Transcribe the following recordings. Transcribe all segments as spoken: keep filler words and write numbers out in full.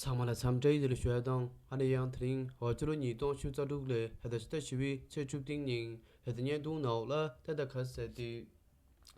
ཚང་མ་ལ་འཚམས་འདྲི་ཡི་ལ་ཞུ་ཡ་དང་། ཨ་ནི་ཡང་དེ་རིང་འོ་ཕྱི་ལོ་ཉིས་སྟོང་ཉི་ཤུ་རྩ་དྲུག་ལོའི་ཧེ་ད་ཕྱི་ཟླ་བཞི་པའི་ཚེས་བཅུ་བདུན་ཉིན་ཧེ་ད་བརྙན་ཐུང་ནང་ལ་ད་ད་ག་ཟེར་ཏེ།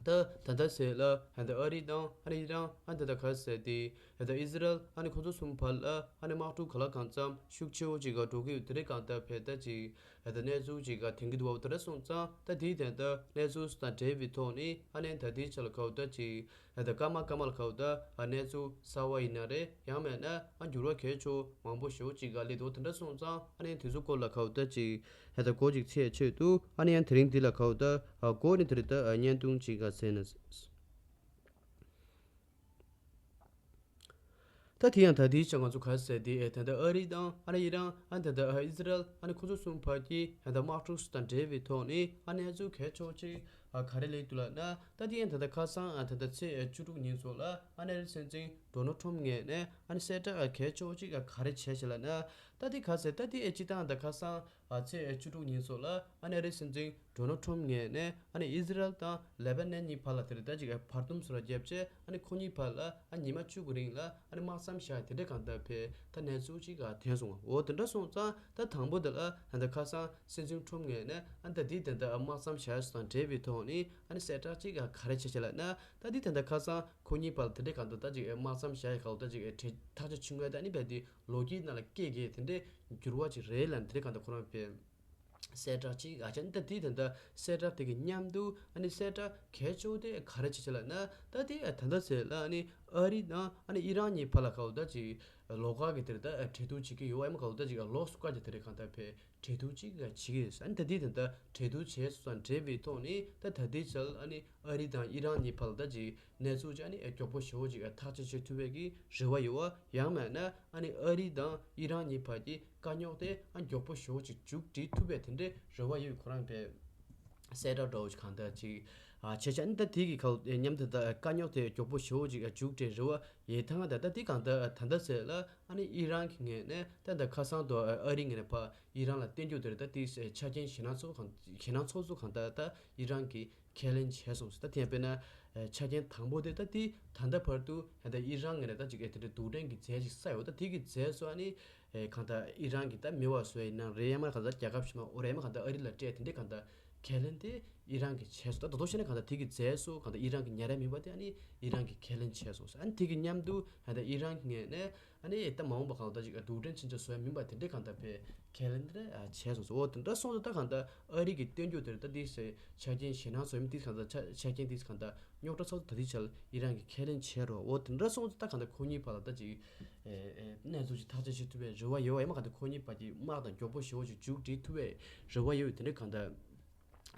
ད་ད་ལྟ་ཟེར་ལ་ཧེ་ད་ཨ་རི་དང་ཨ་ནི་ཨི་རན་ཨ་ད་ད་ག་ཟེར་ཏེ་ཧེ་ད་ཨི་ཟི་རལ་ཨ་ནི་ཁོ་ཚོ་གསུམ་བར་ལ་ཨ་ནི་དམག་འཁྲུག་ག་ལ་གང་འཚམ་ཤུགས་ཆེ་བོ་ཅིག་ག་འགྲོ་གི་ཡོད། དེ་རིང་གང་ལྟར་བས་ད་ཅིག་ཧེ་ད་གནས་ཚུལ་ཅིག་ག་དེང་གི་འདུག་བ། དེ་འདྲ་སོང་ཙང་ད་དེའི་དོན་དག་གནས་ཚུལ་དང་འབྲེལ་བའི་ཐོག་ནས་ཨ་ནི་ད་དེའི་ཆ་ལ་ག་བ་ད་ཅིག་ད་སྐར་མ་སྐར་མ་ལ་ཁ་བ་ད་གནས་ཚུལ་གསར་བ་ཡིན་ན་རེད། ཡང་མེད་ན་འགྱུར་བ་གལ་ཆེ་མང་པོ་ཞེ་པོ་ཅིག་ག་སླེབས་འདུག་དེ་འདྲ་སོང་ཙང་ཨ་ནི་དེ་ཚོ་སྐོར་ལ་ཁ་བ་ད་ཅིག་ཧེ་ད་གོ་ཅིག་ཚེས་ཆེད་དུ་ཨ་ནི་ཡང་དེ་རིང་འདི་ལ་ཁ་བ་ད་གོ་ནི་དེ་རེད། ད་བརྙན་ཐུང་ཅིག་ག་ཟེར་ན། ད་དེ་ཡང་ད་དེའི་ཆ་ང་ཚོ་ག་ཟེར་དེ་ད་ལྟ་ཨ་རི་དང་ཨ་ནི་ཨི་རན་ཨ་ནི་ད་ལྟ་ཨི་ཟི་རལ་ཨ་ནི་ཁོ་ཚོ་གསུམ་བར་གྱི་ད་ལྟ་དམག་འཁྲུག་དང་འབྲེལ་བའི་ཐོག་ནས་ཨ་ནི་ཨ་ཚོ་གལ་ཆེ་བོ་ཅིག་ཨ་ག་རེ་ལས་དུས་ལ་ན། ད་དེ་ཡང་ད་ལྟ་ཁ་སང་ཨ་ད་ལྟ་ཚེས་བཅུ་དྲུག་ཉིན་ཚོ་ལ་ཨ་ནི་ཨ་རི་སྲིད་འཛིན་ཌོ་ནལ་ཊམ་ངོས་ནས་ཨ་ནི་གསལ་བསྒྲགས་གལ་ཆེ་བོ་ཅིག་ཨ་ག་རེ་བྱས་ཤག་ལ་ན། ད་དེ་ག་ཟེར་ད་དེ་ཨེ་སྤྱི་བཏང་ད་ཁ་སང་ཨ་ཚེས་བཅུ་དྲུག་ཉིན་ཚོ་ལ་ཨ་ནི་ཨ་རི་སྲིད་འཛིན་ཌོ་ནལ་ཊམ་ངོས་ནས་ཨ་ནི་ཨི་ཟི་རལ་དང་ལེ་བྷ་ནན་གཉིས་བར་ལ་དེར་ད་ཅིག་ཨ་བར་འདུམ་སོ་ལ་བརྒྱབ་བྱས་ཨ་ནི་ཁོ་གཉིས་བར་ལ་ཨ་ཉི་མ་བཅུ་གི་རིང་ལ་ཨ་ནི་དམག་མཚམས་བཞག་དེ་འདྲ་གང་ལྟར་བས་ད་གནས་ཚུལ་ཅིག་ཨ་ཐོན་སོང་བ། འོ་དེ་འདྲ་སོང་ཙང་ད་དང་པོ་དེ་ལ་ད་ཁ་སང་སྲིད་འཛིན་ཊམ་ངོས་ནས་ཨ་ནི་ད་དེའི་དོན་དག་དམག་མཚམས་བཞག་ཡ་སོགས་དང་འབྲེལ་བའི་ཐོག་ནས་ཨ་ནི་གསལ་བསྒྲགས་ཅིག་ག་རེ་བྱས་བྱས་ལབ་ན། ད་དེའི་དོན་དག་ཁ་སང་ཁོ་གཉིས་བར་དེ་འདྲའི་གང་ལྟར་ད་ཅིག་དམག་མཚམས་བཞག་ཡ་གང་ལྟར་ཅིག་ཐག་གཅོད་བྱུང་ཡ་ད་ཨ་ནི་རྦད་དེ་ལོ་རྒྱུས་ནང་ལ་སྐད་གེ་དེ་འདྲའི་འགྱུར་བ་ཅིག་རེད་ལབ་ནས་དེ་འདྲའི་གང་ལྟར་ཁོ་རང་བས་གསལ་བསྒྲགས་ཅིག་ཨ་ཅག་ད་དེའི་དོན་དག་གསལ་བསྒྲགས་དེ་གི་མཉམ་དུ་ཨ་ནི་གསལ་བསྒྲགས་གལ་ཆེ་བོ་དེ་ག་རེ་བྱས་བྱས་ལབ་ན། ད་དེ་ད་ལྟ་ཟེར་ལ་ཨ་ནི་ཨ་རི་དང་ཨ་ནི་ཨི་རན་གཉིས་བར་ལ་གང་ལྟར་ཅིག་ལོགས་ཀ་གི་དེར་ད་གྲོས་བསྡུར་བྱེད་ཀྱི་ཡོད། ཨ་མ་གང་ལྟར་ཅིག་ལོགས་སུ་བཀར་གྱི་དེ་རེད། གང་ལྟར་བས་གྲོས་བསྡུར་ཅིག་བྱེད་ཀྱི་ཡོད། ཨ་ནི་ད་དེའི་དོན་དག་གྲོས་བསྡུར་བྱས་སོང་དང་འབྲེལ་བའི་ཐོག་ནས་ད་ད་ལྟའི་ཆར་ཨ་ནི་ཨ་རི་དང་ཨི་རན་གཉིས་བར་ལ་ད་ཅིག་གནས་ཚུལ་ཅིག་ཨ་ནི་མགྱོགས་པོ་ཞེ་པོ་ཅིག་ཐག་གཅོད་བྱེད་ཐུབ་པའི་གི་རེ་བ་ཡོད་པ། ཡང་མེད་ན་ཨ་ནི་ཨ་རི་དང་ཨི་རན་གཉིས་བར་གྱི་དཀའ་རྙོག་དེ་ཨ་མགྱོགས་པོ་ཞེ་པོ་ཅིག་མཇུག་སྒྲིལ་ཐུབ་པའི་དེ་འདྲའི་རེ་བ་ཡོད། ཁོ་རང་བས་གསལ་བསྒྲགས་འདྲ་བོ་ཅིག་གང་ལྟར་ཅིག་ཨ་བྱས་བྱས། ཨ་ནི་ད་དེ་གི་ཁ་མཉམ་དུ་ད་དཀའ་རྙོག་དེ་མགྱོགས་པོ་ཞེ་པོ་ཅིག་མཇུག་སྒྲིལ་རེ་བ་ཡོད་ཐང་ད་ད་དེ་གང་ལྟར་ད་ལྟ་ཟེར་ལ་ཨ་ནི་ཨི་རན་གྱི་ངོས་ནས་ད་ད་ཁ་སང་དུ་ཨ་རི་ངོས་ནས་ཕར་ཨི་རན་ལ་བསྟན་རྒྱུ་དེ་རེད། ད་དེ་ཆ་རྐྱེན་ཞེད་སྣང་ཚོགས་གང་ཞེད་སྣང་ཚོགས་ཚུལ་གང་ལྟར་ད་ཨི་རན་གྱིས་ཁས་ལེན་བྱས་སོང་ཟེར། ད་དེ་ཡང་དཔེར་ན་ཆ་རྐྱེན་དང་པོ་དེ་ད་དེ་ད་ལྟ་བར་དུ་ད་ཨི་རན་ངོས་ནས་ད་ཅིག་དེ་འདྲ་རྡུལ་ཕྲན་གྱི་རྫས་ཅིག་བསགས་ཡོད། ད་དེ་གི་རྫས་ཚོ་ཨ་ནི་གང་ལྟར་ཨི་རན་གྱིས་ད་མེད་པ་བཟོ་ཡ་ཡིན་ན་རེད། ཡང་མ་གང་ལྟར་རྒྱལ་ཁབ་ཕྱི་མ་འོ་རེད། ཡང་མ་གང་ལྟར་ཨ་རི་ལ་སྤྲད་དེ་འདྲའི་གང་ལྟར་ཁས་ལེན་དེ་ཨི་རན་གྱིས་བྱས་སོང་། ད་ད་དུང་བཤད་ན་གང་ལྟར་དེ་གི་རྫས་ཚོ་གང་ལྟར་ཨི་རན་གྱིས་ཉར་ཡ་མིན་པ་དེ་ཨ་ནི་ཨི་རན་གྱིས་ཁས་ལེན་བྱས་སོང་ཟེར། ཨ་ནི་དེ་གི་མཉམ་དུ་ད་ལྟ་ཨི་རན་གྱི་ངོས་ནས་ཨ་ནི་ད་མ་འོངས་པ་གང་ལྟར་ཅིག་རྡུལ་ཕྲན་ཕྱིན་ཆད་བཟོ་ཡ་མིན་པ་དེ་འདྲའི་གང་ལྟར་བས་ཁས་ལེན་དེ་འདྲ་བྱས་སོང་ཟེར། འོ་དེ་འདྲ་སོང་ཙང་ད་གང་ལྟར་ཨ་རི་གི་བསྟན་རྒྱུ་དེར་ད་དེ་ཆ་རྐྱེན་ཞེད་སྣང་བཟོ་ཡ་མིན་དེ་གང་ལྟར་ཆ་ཆ་རྐྱེན་དེ་གང་ལྟར་རྙོག་དྲ་ཚོགས་ད་དེ་ཆ་ལ་ཨི་རན་གྱིས་ཁས་ལེན་བྱས་རོགས། འོ་དེ་འདྲ་སོང་ཙང་ད་གང་ལྟར་ཁོ་གཉིས་བར་ལ་ད་ཅིག་གནས་ཚུལ་ཅིག་ཐག་གཅོད་བྱེད་ཐུབ་པའི་རེ་བ་ཡོད་པ། ཡང་མ་གང་ལྟར་ཁོ་གཉིས་བར་གྱི་དམག་དང་མགྱོགས་པོ་ཞེ་པོ་ཅིག་མཇུག་སྒྲིལ་ཐུབ་པའི་རེ་བ་ཡོད། དེ་འདྲ་གང་ལྟར་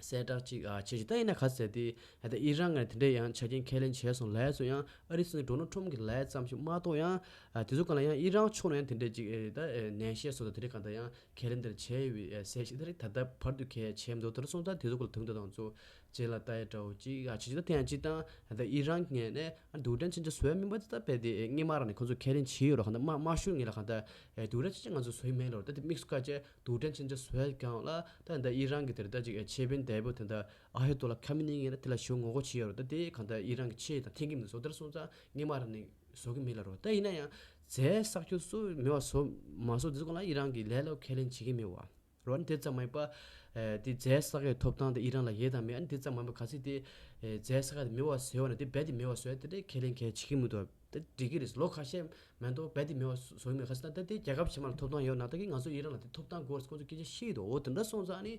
གསལ་བསྒྲགས་ཅིག་ཨ་བྱས་ཤིང་། ད་ཡིན་ན་ག་ཟེར་དེ་ད་ཨི་རན་ངོས་དེ་འདྲ་ཡང་ཆ་རྐྱེན་ཁས་ལེན་བྱས་སོང་ལབ་སོང་། ཡང་ཨ་རི་སྲིད་འཛིན་ཌོ་ནལ་ཊམ་གྱིས་ལབ་ཙམ་ཞིག་མ་གཏོགས་ཡང་ཨ་དེ་ཚོ་གང་ལ་ཡང་ཨི་རན་ཕྱོགས་ནས་ཡང་དེ་འདྲ་ཅིག་ཨེ་ད་ཨེ་ནན་བཤད་སོགས་དང་དེ་འདྲ་གང་ལྟར་ཡང་ཁས་ལེན་དེ་འདྲ་བྱས་ཡོད་པའི་ཨེ་གསལ་བཤད་དེ་རིགས་ད་ལྟ་བར་དུ་གས་བྱས་མི་འདུག་དེ་འདྲ་སོང་ཙང་དེ་ཚོ་གང་ལ་དུང་ད་དང་ཚོ་རྗེས་ལ་ལྟ་ཡ་འདྲ་བོ་ཅིག་ཨ་བྱེད་ཅིག་ད་དེ་ཡང་སྤྱིར་བཏང་ཨ་ད་ཨི་རན་ངོས་ནས་ཨ་རྡུལ་ཕྲན་ཕྱིན་ཆད་བཟོ་ཡ་མིན་པ་དེ་ད་རྦད་དེ་ཨེ་སྔོན་མ་རང་ནས་ཁོ་ཚོ་ཁས་ལེན་བྱས་ཡོད་རེད། གང་ལྟར་དམག་དམག་ཤུགས་ངོས་ལ་གང་ལྟར་ཨེ་རྡུལ་ཕྲན་ཕྱིན་ཆད་ང་ཚོ་བཟོ་ཡི་མེད་ལབ་རེད། ད་དེ་དམིགས་སུ་བཀར་བྱས་རྡུལ་ཕྲན་ཕྱིན་ཆད་བཟོ་ཡ་སྒང་ལ་ད་ད་ཨི་རན་གྱི་དེར་ད་ཅིག་ཨེ་ཆེད་དཔོན་དེ་འདྲ་བོ་དེ་འདྲ་ཨ་ཡ་ཏོ་ལ་ཁ་མི་ནི་ངས་ན་དེ་ལ་ཞུ་ངོ་རྒོལ་བྱས་ཡོད་རེད། ད་དེ་གང་ལྟར་ཨི་རན་གྱི་ཆེད་དང་འཐེན་གྱི་མི་འདུག་བཟོ་དེར་སོང་ཙང་སྔོན་མ་རང་ནས་བཟོ་གི་མེད་ལབ་རེད། ད་ཡིན་ན་ཡང་རྫས་བསགས་རྒྱུ་སུ་མེད་པ་བཟོ་མ་བཟོ་དེ་ཚོ་གང་ལ་ཨི་རན་གྱིས་ལས་སླ་པོ་ཁས་ལེན་བྱེད་ཀྱི་མེད་པ་རེད། དེ་ཙམ་མ་ཡིན་པ་ཨེ་དེ་རྫས་བསགས་ཡའི་ཐོབ་ཐང་དེ་ཨི་རན་ལ་ཡོད་དང་མེད། ཨ་ནི་དེ་ཙམ་མ་ཡིན་པ་གལ་སྲིད་དེ་ཨེ་རྫས་བསགས་ཡ་དེ་མེད་པ་བཟོས་པ་ན་དེ་རྦད་དེ་མེད་པ་བཟོ་ཡ་དེ་འདྲའི་ཁས་ལེན་གལ་བྱེད་ཀྱི་མི་འདུག་དེ་འགྲིག་གི་རེད། ལོ་ཁ་ཤས་མ་གཏོགས་རྦད་དེ་མེད་པ་བཟོ་གི་མེད། ག་ཟེར་ན་ད་དེ་རྒྱལ་ཁབ་ཕྱི་མ་ལ་ཐོབ་ཐང་ཡོད་ནང་ད་གི་ང་ཚོ་ཨི་རན་ལ་དེ་ཐོབ་ཐང་དགོས་ཟེར་ཁོང་ཚོ་སྐད་ཆ་བཤད་ཀྱི་འདུག་འོ་དེ་འདྲ་སོང་ཙང་ཨ་ནི་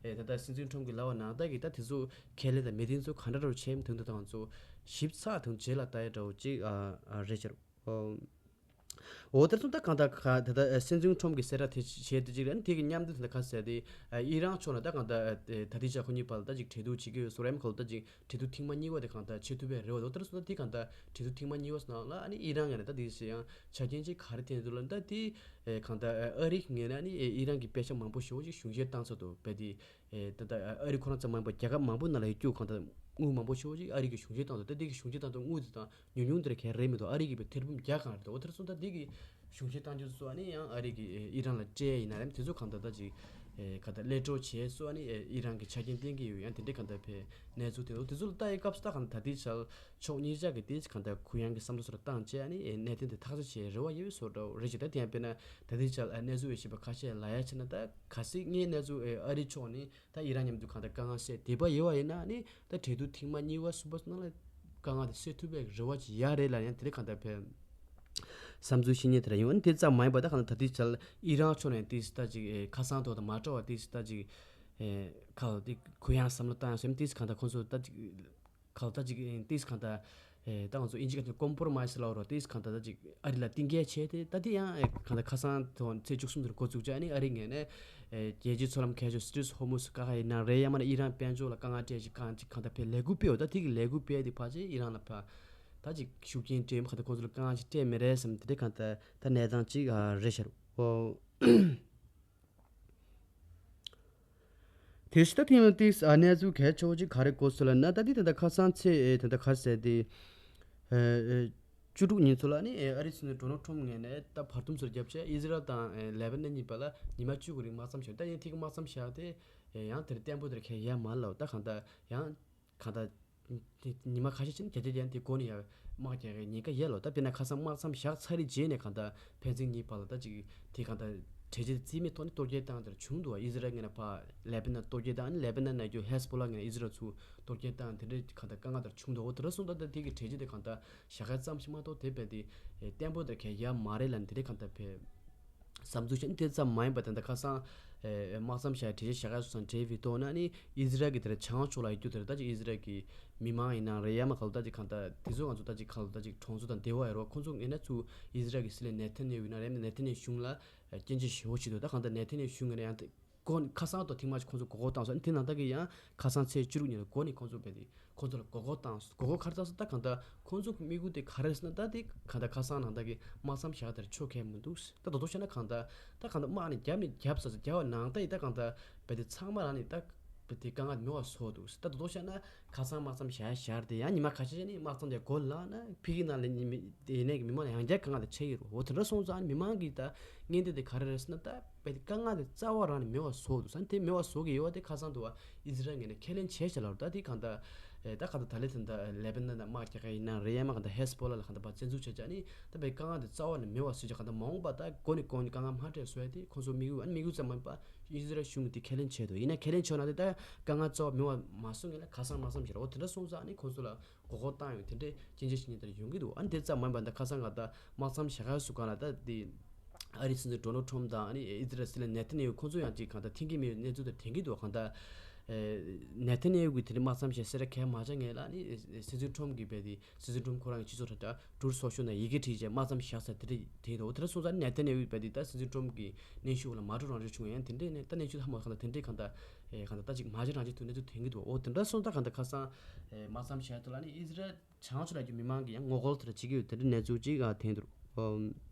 ཨེ་ད་ལྟ་སྲིད་འཛིན་ཁྲོམ་གྱི་ལབ་པ་ནང་ད་གི་ད་དེ་ཚོ་ཁས་ལེན་དང་མི་ལེན་ཚོ་ག་འདྲ་འདྲ་བོ་བྱས་མི་འདུག་ད་ང་ཚོ་ཞིབ་ཚགས་དང་རྗེས་ལ་ལྟ་ཡ་འདྲ་བོ་ཅིག་ཨ་ཨ་རེད་ཤག་འོ་དེ་ཚོ་ད་གང་ལྟར་ག་ད་ལྟ་སྲིད་འཛིན་ཁྲོམ་གྱི་གསལ་བསྒྲགས་དེ་བྱས་དེ་ཅིག་རེད། ཨ་ནི་དེ་གི་མཉམ་དུ་ད་ལྟ་ག་ཟེར་དེ་ཨི་རན་ཕྱོགས་ནས་ད་གང་ལྟར་ད་ལྟའི་ཆར་ཁོ་གཉིས་བར་ལ་ད་ཅིག་གྲོས་བསྡུར་བྱེད་ཀྱི་ཡོད་སོ་རེད། མ་ག་ལ་ད་ཅིག་གྲོས་བསྡུར་ཐེངས་མ་གཉིས་པ་དེ་གང་ལྟར་བྱེད་ཐུབ་པའི་རེ་བ་འདུག་དེར་སོང་ཙང་དེ་གང་ལྟར་གྲོས་བསྡུར་ཐེངས་མ་གཉིས་པ་སོང་ཙང་ལ་ཨ་ནི་ཨི་རན་ངོས་ནས་ད་དེ་ཡང་ཆ་རྐྱེན་ཅིག་ག་རེ་འཐེན་འདུག་ལབ་ན་ད་དེ་གང་ལྟར་ཨ་རི་ངོས་ནས་ཨ་ནི་ཨི་རན་གྱི་པེ་ཤག་མང་པོ་ཞེ་པོ་ཅིག་གཞུང་བཞེས་བཏང་ཚར་འདུག་རྦད་དེ་ད་ལྟ་ཨ་རི་ཁོ་རང་ཙམ་མ་ཡིན་པར་རྒྱལ་ཁབ་མང་པོ་ནང་ལ་ཡོད་རྒྱུ་གང་ལྟར་དངུལ་མང་པོ་ཞེ་པོ་ཅིག་ཨ་རི་གིས་གཞུང་བཞེས་བཏང་འདུག་ད་དེ་གི་གཞུང་བཞེས་བཏང་འདུག་དངུལ་དེ་དང་ཉུང་ཉུང་དེ་ར་ག་རེ་མི་འདུག་ཨ་རི་གིས་པའི་ཐེར་འབུམ་བརྒྱ་གང་རེད་འདུག་འོ་དེར་སོང་ཙང་དེ་གི་གཞུང་བཞེས་བཏང་རྒྱུ་ཚོ་ཨ་ནི་ཡང་ཨ་རི་གིས་ཨི་རན་ལ་སྤྲད་ཡིན་ན་རེད། དེ་ཚོ་གང་ལྟར་ད་ཅིག་ ཨེ་ག་ད་གློད་གྲོལ་བྱས་སོ། ཨ་ནི་ཨེ་ཨི་རན་གྱི་ཆ་རྐྱེན་བསྟན་གྱི་ཡོད། ཡང་དེ་འདྲའི་གང་ལྟར་བས་གནས་ཚུལ་དེ་འདུག་དེ་ཚོ་ལ་ལྟ་ཡི་སྐབས་སུ་ད་གང་ལྟར་ད་ལྟའི་ཆར་ཕྱོགས་གཉིས་ཆ་གི་དེ་གང་ལྟར་གུ་ཡངས་ཀྱི་བསམ་བློ་སོགས་ལ་བཏང་བྱས། ཨ་ནི་ཨེ་གནད་དོན་དེ་ཐག་གཅོད་བྱེད་རེ་བ་ཡོད་པའི་བཟོ་འདྲ་རེད་ཅེས། ད་དེ་ཡང་དཔེར་ན་ད་ལྟའི་ཆར་ཨ་གནས་ཚུལ་འོས་ཤེས་པ་ཁ་ཤས་ལ་ཡ་བྱས་ན། ད་གལ་སྲིད་ངའི་གནས་ཚུལ་ཨེ་ཨ་རིའི་ཕྱོགས་ནས་ད་ཨི་རན་མཉམ་དུ་གང་ལྟར་དཀའ་ངལ་སེལ་བདེ་པོ་ཡོད་པ་ཡིན་ན། ཨ་ནི་ད་གྲོས་བསྡུར་ཐེངས་མ་གཉིས་པ་གསུམ་པ་ནང་ལ་དཀའ་ངལ་དེ་སེལ་ཐུབ་པའི་རེ་བ་ཅིག་ཡོད་རེད་ལབ། ཡང་དེ་རིང་གང་ལྟར་བས་བསམ་ཚུལ་བཤད་མཁན་དེ་འདྲ་ཡོད། ཨ་ནི་དེ་ཙམ་མ་ཡིན་པ་ད་གང་ལྟར་ད་ལྟའི་ཆར་ཨི་རན་ཕྱོགས་ནས་ཏོག་ཙམ་ད་ཅིག་ཨེ་ཁ་སང་དེ་དང་མ་འདྲ་བ་ཏོག་ཙམ་ད་ཅིག་ཨེ་ཁ་ལ་དེ་གུ་ཡངས་བསམ་བློ་བཏང་ཡང་སེམས་ཏོག་ཙམ་གང་ལྟར་ཁོང་ཚོ་ད་ཅིག་གང་ལྟར་ཅིག་ཨེ་ཏོག་ཙམ་གང་ལྟར་ཨེ་ད་ང་ཚོ་ཨིན་ཇི་སྐད་དུ་ཀོམ་པོར་མའེ་སི་ལབ་རོགས། ཏོག་ཙམ་གང་ལྟར་ད་ཅིག་ཨ་རི་ལ་གཏིང་སྐྱེལ་བྱས་ཏེ། ད་དེ་ཡང་ཨེ་གང་ལྟར་ཁ་སང་དེ་ཚེས་བཅུ་གསུམ་དེར་འགོ་བཙུགས་བྱས། ཨ་ནི་ཨ་རི་ངོས་ནས་ཨེ་རྒྱལ་སྤྱིའི་མཚོ་ལམ་མཁའ་མཆོག་སི་ཊེཊ་ཧོར་མུཛ་ཀ་ཁ་ཡིན་ན་རེད། ཡང་མིན་ན་ཨི་རན་དཔལ་འབྱོར་ལ་དཀའ་ངལ་སྤྲད་ཅིག་གང་ཅིག་གང་ལྟར་བས་ལས་འགུལ་སྤེལ་བ། ད་དེ་གི་ལས་འགུལ་སྤེལ་དེ་ཕལ་ཆེར་ཨི་རན་ལ་ཕར་ད་ཅིག་ཤུགས་རྐྱེན་སྤྲད་མི་གང་ལྟར་ཁོང་ཚོ་ལ་དཀའ་ངལ་ཅིག་སྤྲད་མི་རེད་བསམ། དེ་འདྲའི་གང་ལྟར་ད་གནས་སྟངས་ཅིག་ཨ་རེད་ཤག་རོ། ཨོ། དེ་ཕྱི་ད་ཐེངས་ལ་ཏིས་ཨ་གནས་ཚུལ་གལ་ཆེ་བོ་ཅིག་ག་རེ་གོ་སོང་ལབ་ན། ད་འདི་ད་ལྟ་ཁ་སང་ཚེས་ཨེ་ད་ལྟ་ག་རེ་ཟེར་དེ། ཨེ་ཨེ་བཅུ་དྲུག་ཉིན་ཚོ་ལ་ནི་ཨེ་ཨ་རི་སྲིད་འཛིན་ཌོ་ནལ་ཊམ་ངོས་ནས་ད་བར་འདུམ་ཚོར་བརྒྱབ་བྱས་ཨི་ཟི་རལ་དང་ཨེ་ལེ་བྷ་ནན་གཉིས་བར་ལ་ཉི་མ་བཅུ་གི་རིང་དམག་མཚམས་བཞག་ད་ཡིན་ཐིག་དམག་མཚམས་བཞག་དེ་ཨེ་ཡང་དེར་བརྟན་པོ་དེར་ཁེལ་ཡ་མ་ལབ། ད་གང་ལྟར་ཡང་གང་ལྟར། དེ་ཉི་མ་ཁ་ཤས་ཕྱིན་རྒྱ་ཆེ་ཅན་དེ་འགོ་ནས་ཡར་དམག་རྒྱག་གི་ཉེན་ཁ་ཡོད་ལོ། ད་དཔེར་ན་ཁ་སང་དམག་མཚམས་བཞག་ཚར་རེ་རྗེས་ནས་གང་ལྟར་ཕན་ཚུན་གཉིས་བར་ལ་ད་ཅིག་དེ་གང་ལྟར་གྲོས་ཆོད་རྩིས་མེད་ཐོག་ནས་གཏོར་སྐྱོན་བཏང་དེར་བྱུང་འདུག་ཨི་ཟི་རལ་ངོས་ནས་ཕར་ལེ་བྷ་ནན་གཏོར་སྐྱོན་བཏང་། ཨ་ནི་ལེ་བྷ་ནན་ནས་རྒྱུ་ཧེ་ཟི་བྷོ་ལ་ངོས་ནས་ཨི་ཟི་རལ་ཚུར་གཏོར་སྐྱོན་བཏང་། དེ་འདྲའི་གང་ལྟར་དཀའ་ངལ་དེར་བྱུང་འདུག་འོ་དེ་འདྲ་སོང་ཙང་ད་དེ་གི་གྲོས་ཆོད་དེ་གང་ལྟར་བཞག་ག་ཙམ་ཞིག་མ་གཏོགས་དེ་བས་དེ་བརྟན་པོ་དེར་ཁེལ་ཡ་མ་རེད་ལབ་ནས་དེ་འདྲའི་གང་ལྟར་བས། བསམ་ཚུལ་བཤད་ནི་དེ་ཙམ་མ་ཡིན་པ་དེ་འདྲ་ཁ་སང་ཨེ་དམག་མཚམས་བཞག་གྲོས་ཆོད་བཞག་ཡ་སོགས་དང་འབྲེལ་བའི་ཐོག་ན་ནི་ཨི་ཟི་རལ་གྱི་དེར་བྱང་ཕྱོགས་ལ་ཡོད་རྒྱུ་དེར་ད་ཅིག་ཨི་ཟི་རལ་གྱི་མི་མང་ཡིན་ན་རེད། ཡ་མ་ག་ལ་ད་ཅིག་གང་ལྟར་དེ་ཚོ་ང་ཚོ་ད་ཅིག་ག་ལ་ད་ཅིག་གྲོང་ཚོ་དང་སྡེ་བ་ཡོད་རེད་བ། ཁོང་ཚོ་ངོས་ནས་ཚུར་ཨི་ཟི་རལ་གྱི་སྲིད་བློན་ནེ་ཐན་ཡ་ཧུ་ཡིན་ན་རེད། ནེ་ཐན་ཡ་ཧུ་གཞུང་ལ་སྐྱོན་བརྗོད་ཞུ་བ་ཞིག་འདུག་ད་གང་ལྟར་ནེ་ཐན་ཡ་ཧུ་གཞུང་ངོས་ནས་ཡང་དེ་ཁོང་ཁ་སང་དང་ཐེངས་མ་ཞིག་ཁོང་ཚོ་མགོ་སྐོར་བཏང་སོང་། དེ་ནང་ལྟར་གྱི་ཡང་ཁ་སང་ཚེས་བཅུ་དྲུག་ཉིན་ལ་འགོ་ནས་ཁོང་ཚོ་བས་ཏེ་ཁོང་ཚོ་ལ་མགོ་སྐོར་བཏང་སོང་། མགོ་སྐོར་ག་རེ་བཏང་སོང་ད་གང་ལྟར་ཁོང་ཚོ་གི་དམིགས་ཡུལ་དེ་ག་རེ་རེད་ཟེར་ན། ད་དེ་གང་ལྟར་ཁ་སང་ནང་ལྟར་གྱི་དམག་མཚམས་བཞག་དེར་ཆོ་གས་མི་འདུག་ད་དོ་དོ་བཤད་ན་གང་ལྟར་ད་གང་ལྟར་དམག་ནི་བརྒྱབ་ནི་བརྒྱབ་ས་ས་བརྒྱབ་པ་ནང་ལྟར་ཡི་ད་གང་ལྟར་བས་ཏེ་ཚང་མ་རང་ནི་ད་བས་ཏེ་དཀའ་ངལ་མི་བ་བཟོ་འདུག་ད་དོ་དོ་བཤད་ན་ཁ་སང་དམག་མཚམས་བཞག་དེ་ཡང་ཉི་མ་ཁ་ཤས་ནི་དམག་མཚམས་དེ་འགོ་ལངས་ན་ཕི་གི་ནང་ལ་ཉི་མ་དེ་ནས་གི་མི་མང་ལ་ཡང་བསྐྱར་དཀའ་ངལ་དེ་ཆེ་གི་རུ། འོ་དེ་འདྲ་སོང་ཙང་མི་མང་གི་ད་ངན་དེ་དེ་ག་རེ་རེད་ཟེར་ན་ད། བས་དེ་དཀའ་ངལ་དེ་རྩ་བ་རང་ནས་མེད་པ་བཟོ་འདུག་ས་དེ་མེད་པ་བཟོ་གི་ཡོད་པ་དེ་ཁ་སང་དུ་བ་ཨི་ཟི་རལ་ངོས་ནས་ཁས་ལེན་བྱས་བྱས་ལ་རུ། ད་དེ་གང་ལྟར་ཨེ་ད་གང་ལྟར་ད་ལེ་དེ་འདྲ་ལེ་བྷ་ནན་ནང་དམག་རྒྱག་ག་ཡིན་ན་རེད། ཡ་མ་གང་ལྟར་ཧེ་ཟི་བྷོ་ལ་ལ་གང་ལྟར་བ་བཙན་འཛུལ་བྱས་བྱས་ནི་ད་བས་དཀའ་ངལ་དེ་རྩ་བ་ནས་མེད་པ་བཟོས་བྱས་གང་ལྟར་མ་འོངས་པ་ད་འགོ་ནས་འགོ་ནས་དཀའ་ངལ་མ་འཕྲད་བཟོ་ཡ་དེ་ཁོང་ཚོ་དམིགས་ཡུལ་ཨ་ནི་དམིགས་ཡུལ་ཙམ་མ་ཡིན་པ་ཨི་ཟི་རལ་གཞུང་གིས་དེ་ཁས་ལེན་བྱས་འདུག་ཡིན་ན་ཁས་ལེན་བྱས་ན་དེ་ད་དཀའ་ངལ་རྩ་བ་མེད་པ་མ་བཟོ་ངེས་ལ་ཁ་སང་དམག་མཚམས་བཞག་རོགས་དེ་འདྲ་སོང་ཙང་ཨ་ནི་ཁོང་ཚོ་ལ། མགོ་སྐོར་བཏང་ཡོད། དེ་འདྲའི་སྐྱོན་བརྗོད་བྱེད་མཁན་དེ་ཡོང་གི་འདུག་ཨ་ནི་དེ་ཙམ་མ་ཡིན་པ་འདི་ཁ་སང་ག་ད་དམག་མཚམས་བཞག་ཡ་སུ་གང་ལ་ད་དེ་ཨ་རིའི་སྲིད་འཛིན་ཌོ་ནལ་ཊམ་དང་ཨ་ནི་ཨི་ཟི་རལ་སྲིད་བློན་ནེ་ཐན་ཡ་ཧུ་ཁོང་ཚོ་ཡང་ཅིག་གང་ལྟར་མཐུན་གྱི་མེད་པའི་གནས་ཚུལ་དེ་དྲན་གྱི་འདུག་གང་ལྟར་ཨེ་ནེ་ཐན་ཡ་ཧུ་གིས་དེ་འདྲའི་དམག་མཚམས་བཞག་ཟེར་ཡ་གང་མ་བྱས་ངེས་ལ་ཨ་ནི་སྲིད་འཛིན་ཊམ་གིས་རྦད་དེ་སྲིད་འཛིན་ཊམ་ཁོ་རང་གི་སྤྱི་ཚོགས་ཁྲོད་དུ་ཊུརུ་སོ་ཤལ་ནང་ཡི་གེ་བྲིས་རྗེས་དམག་མཚམས་བཞག་ཟེར་དེ་འདྲའི་དེ་འདུག་དེ་འདྲ་སོང་ཙང་ནེ་ཐན་ཡ་ཧུ་རྦད་དེ་ད་སྲིད་འཛིན་ཊམ་གི་གནོན་ཤུགས་ལ་མ་འགྲོ་རང་འགྲོ་བྱུང་ཡང་དེ་འདྲའི་ནས་ད་གནོན་ཤུགས་ཧ་མ་གང་ལྟར་དེ་འདྲའི་གང་ལྟར་ཨེ་གང་ལྟར་ད་ཅིག་མ་བྱེད་རང་བྱེད་ཐུབ་གནས་ཚུལ་ཐོན་གྱི་འདུག་འོ་དེ་འདྲ་སོང་ཙང་གང་ལྟར་ཁ་སང་ཨེ་དམག་མཚམས་བཞག་དུས་ལ་ནི་ཨི་ཟི་རལ་བྱང་ཕྱོགས་ལ་རྒྱུ་མི་མང་གི་ཡང་ངོ་རྒོལ་དེ་འདྲ་བྱེད་ཀྱི་ཡོད། དེ་འདྲའི་གནས་ཚུལ་ཅིག་ཨ་ཐོན་འདུག་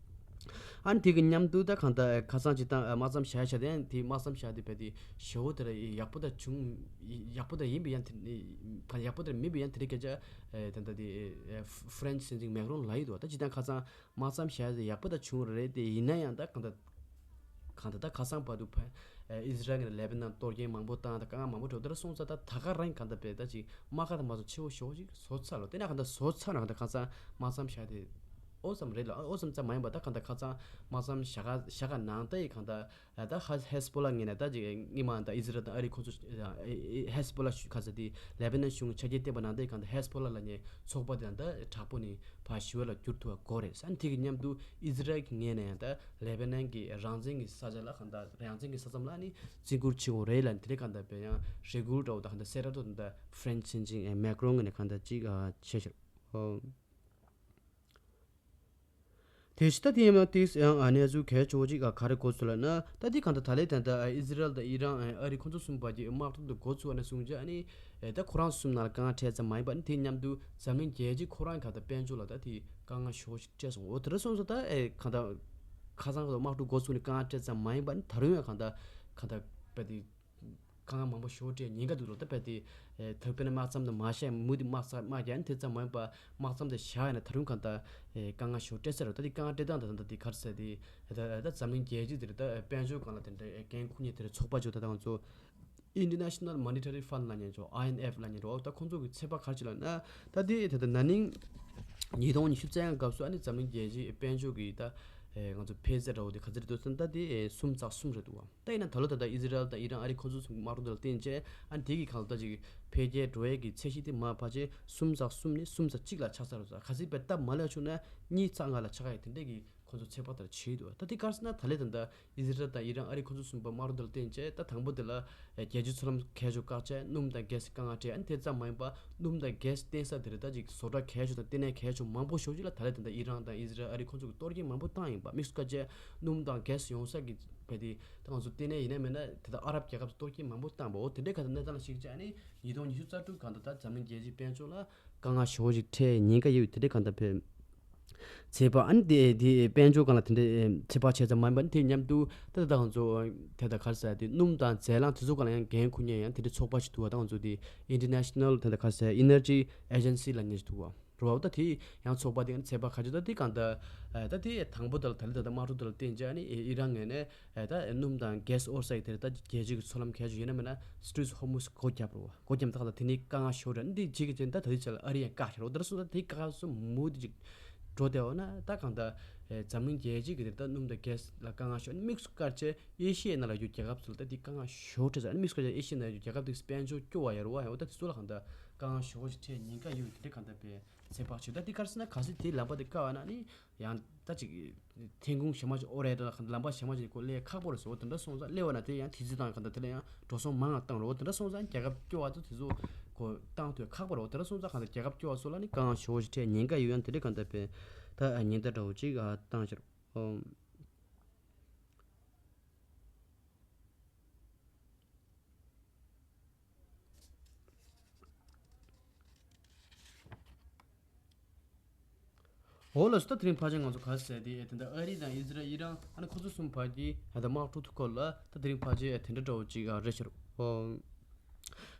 ཨ་ནི་དེ་གི་མཉམ་དུ་ད་གང་ལྟར་ཨེ་ཁ་སང་ཅིག་ད་ཨེ་དམག་མཚམས་བཞག་བཞག་དེ་ཡང་དེ་དམག་མཚམས་བཞག་དེ་རྦད་དེ་ཞེ་པོ་དེ་འདྲ་ཡག་པོ་ད་བྱུང་ཡག་པོ་ད་ཡིན་པའི་ཡང་དེ་ཡག་པོ་དེ་མིན་པའི་ཡང་དེ་འདྲའི་སྐད་ཆ་ཨེ་ད་ལྟ་དེ་ཨེ་ཧྥ་རན་སི་སྲིད་འཛིན་མེག་རོན་ལབ་ཡི་འདུག་ད་ཅིག་ད་ཁ་སང་དམག་མཚམས་བཞག་ཡག་པོ་ད་བྱུང་རེད། དེ་ཡིན་ན་ཡང་ད་གང་ལྟར་གང་ལྟར་ད་ཁ་སང་བར་དུ་ཕ་ཨི་ཟི་རལ་གྱིས་ལེ་བྷ་ནན་གཏོར་སྐྱོན་མང་པོ་བཏང་། ད་དཀའ་ངལ་མང་པོ་འཕྲད་དེ་འདྲ་སོང་ཙང་ད་ད་ག་རང་གང་ལྟར་བས་ད་ཅིག་དམག་སྒར་དང་མ་སོང་ཆེ་བོ་ཞེ་པོ་ཅིག་བཟོ་ཚར་ལོ། དེ་ན་གང་ལྟར་བཟོ་ཚར་ན་གང་ལྟར་ཁ་སང་དམག་མཚམས་བཞག་དེ་ཨོ་ཙམ་རེད་ལ། ཨོ་ཙམ་ཙམ་མ་ཡིན་པ་ད་གང་ལྟར་ཁ་སང་དམག་མཚམས་བཞག་ག་བཞག་ག་ནང་ད་ཡི་གང་ལྟར་ད་ཧ་ཧེ་ཟི་བྷོ་ལ་ངོས་ནས་ད་ཅིག་སྔོན་མ་ད་ཨི་ཟི་རལ་དང་ཨ་རི་ཁོང་ཚོ་ཧེ་ཟི་བྷོ་ལ་ཁ་ས་དེ་ལེ་བྷ་ནན་གཞུང་གི་ཆ་རྐྱེན་བསྟན་པ་ནང་ད་ཡི་གང་ལྟར་ཧེ་ཟི་བྷོ་ལ་ལབ་མཁན་ཚོགས་པ་དེ་ད་དྲག་པོ་ནས་ཕར་ཞི་བ་ལ་བསྒྱུར་ཐུབ་པ་དགོས་རེད་ཟེར། དེ་གི་མཉམ་དུ་ཨི་ཟི་རལ་གྱི་ངོས་ནས་ཡང་ད་ལེ་བྷ་ནན་གྱི་རང་བཙན་གྱི་ས་ཆ་ལ་གང་ལྟར་རང་བཙན་གྱི་ས་མཚམས་ལ་ནི་བརྩི་བཀུར་བྱེད་དགོས་རེད་ལབ་ནས་དེ་རིང་གང་ལྟར་བས་ཡང་རེ་སྐུལ་འདྲ་བོ་དང་གང་ལྟར་གསལ་བསྒྲགས་ཐོག་ད་ཧྥ་རན་སི་སྲིད་འཛིན་མེག་རོན་ངོས་ནས་གང་ལྟར་ཅིག་བྱས་ཤག་དེ་ཕྱི་ད་དེ་ཡིན་ན་ཏིས་ཡང་གནས་ཚུལ་གལ་ཆེ་བོ་ཅིག་ག་རེ་གོ་སོང་ལབ་ན། ད་དེ་གང་ལྟར་ད་ལན་ད་ལྟ་ཨི་ཟི་རལ་དང་ཨི་རན་ཨ་རི་ཁོང་ཚོ་གསུམ་བར་གྱི་དམག་འཁྲུག་འདི་འགོ་ཚུགས་པ་ནས་བཟུང་བྱས་ཨ་ནི་ད་ཁོ་རང་གསུམ་ནང་ལ་དཀའ་ངལ་འཕྲད་ཙམ་མ་ཡིན་པ་ནི་དེ་མཉམ་དུ་འཛམ་གླིང་རྒྱལ་སྤྱི་ཁོ་རང་གང་ལྟར་དཔལ་འབྱོར་ལ་ད་དེ་དཀའ་ངལ་ཞེ་པོ་ཞིག་འཕྲད་སོང་། འོ་དེ་འདྲ་སོང་ཙང་ད་ཨེ་གང་ལྟར་ཁ་སང་གང་ལྟར་དམག་འཁྲུག་འགོ་ཚུགས་ནས་དཀའ་ངལ་འཕྲད་ཙམ་མ་ཡིན་པ་ནི་ད་རུང་ཡང་གང་ལྟར་གང་ལྟར་བས་དེ། དཀའ་ངལ་མང་པོ་ཞེ་པོ་འཕྲད་ཉེན་ཁ་འདུག་རོ། ད་དཔེ་དེ་ཨེ་ཐར་པའི་ན་དམག་མཚམས་དང་མ་བཞག་མུ་མཐུད་དམག་ས་དམག་རྒྱག་ནི་དེ་ཙམ་མ་ཡིན་པ་དམག་མཚམས་དེ་བཞག་ཡ་ན་ད་རུང་གང་ལྟར་ཨེ་དཀའ་ངལ་ཞེ་པོ་འཕྲད་ས་རེད། ད་དེ་དཀའ་ངལ་འཕྲད་སྟངས་དང་ད་ལྟ་དེ་ག་རེ་ཟེར་དེ་ད་ད་འཛམ་གླིང་རྒྱལ་སྤྱི་དེ་རེད། ད་དཔལ་འབྱོར་སྒང་ལ་དེ་འདྲ་འགན་འཁུར་མཁན་དེ་རེད། ཚོགས་པ་ཅིག་ད་ལྟ་ང་ཚོ་International Monetary Fund ལབ་མཁན་ཅིག་ཨའི་ཨེམ་ཨེཕ་ལབ་མཁན་ཅིག་ད་ཁོང་ཚོ་གི་ཚོད་དཔག་ག་རེ་བྱས་ལབ་ན། ད་དེ་ད་ལྟ་ན་ནིང་ཉིས་སྟོང་ཉི་ཤུ་རྩ་ལྔ་སྐབས་སུ་ཨ་ནི་འཛམ་གླིང་རྒྱལ་སྤྱིའི་དཔལ་འབྱོར་གྱི་ད་ཨེ་ང་ཚོ་འཕེལ་ཚད་འདྲ་བོ་དེ་ག་ཚོད་རེད་འདུག་ཟེར་ན། ད་དེ་ཨེ་གསུམ་ཚེག་གསུམ་རེད་འདུག་བ། ད་ཡིན་ན་ད་ལོ་ད་ལྟ་ཨི་ཟི་རལ་དང་ཨི་རན་ཨ་རི་ཁོ་ཚོ་གསུམ་དམག་འཁྲུག་དེ་ལ་བརྟེན་བྱས་ཨ་ནི་དེ་གི་གང་ལ་ད་ཅིག་འཕེལ་རྒྱས་འགྲོ་ཡས་ཀྱི་ཚད་གཞི་དེ་མར་ཕར་བྱས་གསུམ་ཚེག་གསུམ་ནས་གསུམ་ཚེག་གཅིག་ལ་ཆགས་ཚར་རེད་ཟེར། གལ་སྲིད་དཔེ་སྟབས་མ་ལེགས་བྱུང་ན་གཉིས་ཚེག་ལྔ་ལ་ཆགས་ཡ་དེ་འདྲས་ཀྱི་ཁོ་ཚོ་ཚོད་དཔག་ལྟར་བྱས་འདུག་ད་དེ་ག་རེ་ཟེར་ན་ད་ལོ་ད་ལྟ་ཨི་ཟི་རལ་དང་ཨི་རན་ཨ་རི་ཁོ་ཚོ་གསུམ་པོ་དམག་འཁྲུག་དེ་ལ་བརྟེན་བྱས་ད་དང་པོ་དེ་ལ་རྒྱལ་སྤྱིའི་མཚོ་ལམ་ཁ་ཕྱོགས་བཀག་བྱས་སྣུམ་དང་གྷེ་སི་དཀའ་ངལ་འཕྲད། ཨ་ནི་དེ་ཙམ་མ་ཡིན་པ་སྣུམ་དང་གྷེ་སི་བཏོན་ས་དེ་རེད། ད་ཅིག་བཟོ་གྲྭ་ག་ཕྱོགས་དང་ལྟེ་གནས་ག་ཕྱོགས་མང་པོ་ཞེ་པོ་ཅིག་ལ་ད་ལོ་ད་ལྟ་ཨི་རན་དང་ཨི་ཟི་རལ་ཨ་རི་ཁོ་ཚོ་གིས་གཏོར་སྐྱོན་མང་པོ་བཏང་ཡིན་པ། དམིགས་སུ་བཀར་བྱས་སྣུམ་དང་གྷེ་སི་ཡོང་ས་གི་བས་དེ་ད་ང་ཚོ་ལྟེ་གནས་ཡིན་ན་མིན་ན་དེ་ད་ཨ་རབ་རྒྱལ་ཁབ་ཚོ་གཏོར་སྐྱོན་མང་པོ་བཏང་པ། འོ་དེ་འདྲའི་ག་ད་གནས་སྟངས་ལ་གཞིགས་བྱས་ཨ་ནི་ཉིས་སྟོང་ཉི་ཤུ་རྩ་དྲུག་གང་ལྟར་ད་འཛམ་གླིང་རྒྱལ་སྤྱིའི་དཔལ་འབྱོར་ལ་དཀའ་ངལ་ཞེ་པོ་ཞིག་འཕྲད་ཉེན་ཁ་ཡོད་པའི་དེ་འདྲའི་གང་ལྟར་བས། ཚོད་དཔག་ཨ་ནི་དེ་དེ་དཔལ་འབྱོར་སྒང་ལ་དེ་འདྲའི་ཚོད་དཔག་བྱས་ཙམ་མ་ཡིན་པ་ནི་དེ་མཉམ་དུ་ད་ལྟ་ང་ཚོ་དེ་ད་ག་རེ་ཟེར་དེ་སྣུམ་དང་རྫས་རླངས་དེ་ཚོ་སྒང་ལ་ཡང་འགན་འཁུར་མཁན་ཡང་དེ་འདྲའི་ཚོགས་པ་ཞིག་འདུག་བ། ད་ང་ཚོ་དེ་International དེ་ད་ག་རེ་ཟེར་Energy Agency ལབ་མཁན་ཞིག་འདུག་བ། རེད་བ། ད་དེ་ཡང་ཚོགས་པ་དེ་ཚོད་དཔག་ག་ཚོད་ད་དེ་གང་ལྟར་ད་དེ་དང་པོ་དེ་ལ་ད་ལྟ་ད་དམག་འཁྲུག་དེ་ལ་བརྟེན་བྱས་ཨ་ནི་ཨི་རན་ངོས་ནས་ད་སྣུམ་དང་གྷེ་སི་དབོར་ས་ཡི་དེ་ད་རྒྱལ་སྤྱི་གི་མཚོ་ལམ་ག་ཚོད་ཡིན་ན་མིན་ན་Strait of Hormuz སྒོ་བརྒྱབ་རེད་བ། སྒོ་བརྒྱབ་ད་གང་ལྟར་དེ་ནི་དཀའ་ངལ་ཞེ་པོ་རེད། འདི་གཅིག་གི་ཅན་ད་ད་དེ་ཆ་ལ་ཨ་རི་ཡང་བཀག་ཤར་འོ་དེ་འདྲ་སོང་ད་དེ་བཀག་སོང་མུ་དེ་ཅིག་འགྲོ་བསྡད་འོ་ན་ད་གང་ལྟར་འཛམ་གླིང་རྒྱལ་སྤྱི་གི་དེ་ད་སྣུམ་དང་གྷེ་སི་ལ་དཀའ་ངལ་ཞེ་པོ་དམིགས་སུ་བཀར་བྱས་ཨེ་ཤི་ཡའི་ནང་ལ་ཡོད་རྒྱལ་ཁབ་ཚོ་ལ་ད་དེ་དཀའ་ངལ་ཞེ་པོ་འཕྲད་ས། དམིགས་སུ་བཀར་བྱས་ཨེ་ཤི་ཡའི་ནང་ཡོད་རྒྱལ་ཁབ་དེ་དཔལ་འབྱོར་སྐྱོ་བ་ཡོད་རེད་བ། འོ་ད་དེ་ཚོ་ལ་གང་ལྟར་དཀའ་ངལ་ཞེ་པོ་ཞིག་འཕྲད་ཉེན་ཁ་ཡོད་དེ་འདྲ་གང་ལྟར་བས་ཚོད་དཔག་བྱེད། ད་དེ་ག་རེ་ཟེར་ན་གལ་སྲིད་དེའི་ལམ་པ་དེ་བཀག་པ་ན་ནི་ཡང་ད་ཅིག་ཐོན་ཁུངས་གཞན་མ་ཅིག་དབོར་ཡ་དང་ལམ་པ་གཞན་མ་ཅིག་ཁོ་སླེབས་ཁག་པོ་རེད་ཟེར། འོ་དེ་འདྲ་སོང་ཙང་སླེབས་པ་ན་དེ་ཡང་དུས་ཚོད་དང་གང་ལྟར་དེ་ལ་ཡང་འགྲོ་སོང་མང་ང་བཏང་རོགས། དེ་འདྲ་སོང་ཙང་རྒྱལ་ཁབ་སྐྱོ་བ་ཚོ་དེ་ཚོ་ཁོ་བཏང་ཐུབ་ཁག་པོ་རེད། འོ་དེ་འདྲ་སོང་ཙང་གང་ལྟར་རྒྱལ་ཁབ་སྐྱོ་བ་ཚོ་ལ་ནི་དཀའ་ངལ་ཞེ་པོ་ཞིག་འཕྲད་ཉེན་ཁ་ཡོད་ཡང་དེ་འདྲ་གང་ལྟར་བས་ད་ཉེན་བརྡ་འདྲ་བོ་ཅིག་བཏང་ཤར། འོ་ལགས་སོ། ད་དེ་རིང་ཕལ་ཆེར་ང་ཚོ་ག་རེ་ཟེར་དེ་ཨེ་དེ་འདྲ་ཨ་རི་དང་ཨི་ཟི་རལ་ཨི་རན་ཨ་ནི་ཁོ་ཚོ་གསུམ་བར་གྱི་ཨ་ད་དམག་འཁྲུག་ཐུག་སྐོར་ལ་ད་དེ་རིང་ཕལ་ཆེར་ཨེ་དེ་འདྲ་འདྲ་བོ་ཅིག་ཨ་རེད་ཤག་ཨོ།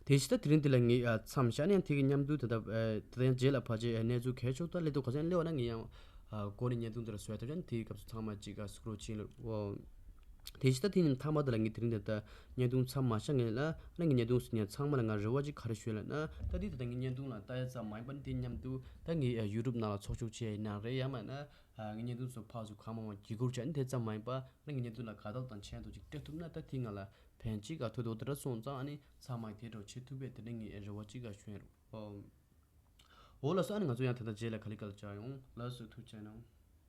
དེ་བཞིན་ད་དེ་རིང་འདི་ལ་ངས་ཨ་མཚམས་བཞག་ནས་དེ་གི་མཉམ་དུ་ད་ད་ཨེ་ད་ཡང་རྗེས་ལ་ཕལ་ཆེར་ཨེ་གནས་ཚུལ་གལ་ཆེ་ད་སླེབས་འདུག་ག་ཚོད་སླེབས་པ་ན་ངས་ཡང་ཨ་འགོ་ནས་བརྙན་ཐུང་འདི་ལ་བཟོས་ཐུབ་ཡང་དེའི་སྐབས་སུ་ཚང་མ་ཅིག་ཨ་སུ་རོགས་བྱིན་ལ་ཨོ། དེ་བཞིན་ད་དེ་ནི་མཐའ་མ་དེ་ལ་ངས་དེ་རིང་དེ་ལྟར་བརྙན་ཐུང་མཚམས་མ་བཞག་ངེས་ལ་ཨ་ནི་ངས་བརྙན་ཐུང་ཟིན་ཡང་ཚང་མ་ལ་ང་རེ་བ་ཅིག་ག་རེ་ཞུས་ལ་ན་ད་དེ་ད་ལྟ་ངས་བརྙན་ཐུང་ལ་ལྟ་ཡ་ཙམ་མ་ཡིན་པ་ནི་དེ་མཉམ་དུ་ད་ངས་ཡུ་ཊུབ་ནང་ལ་ཚོགས་ཞུགས་བྱས་ཡིན་ན་རེད་ཡང་མིན་ན་ངས་བརྙན་ཐུང་ཚོ་ཕར་ཚུར་གང་མང་མང་བརྒྱུད་སྐུར་བྱས་ནི་དེ་ཙམ་མ་ཡིན་པ་ཨ་ནི་ངས་བརྙན་ཐུང་ལ་དགའ་རྟགས་དང་མཆན་ཐོ་ཅིག་སྤྲད་ཐུབ་ན་ད་དེ་ང་ལ་ཕན་ཅིག་ག་ཐུབ་འདུག་དེ་འདྲ་སོང་ཙང་ཨ་ནི་ཚང་མ་དེ་འདྲ་བྱེད་ཐུབ་པའི་དེ་འདྲ་ངས་རེ་བ་ཅིག་ག་ཞུ་ཡིན་རུང་འོ་ལགས་སོ། ཨ་ནི་ང་ཚོ་ཡང་ད་ལྟ་རྗེས་ལ་ག་ལེ་ག་ལེ་བཅར་ཡོང་ལགས་སོ། ཐུགས་རྗེ་གནང་།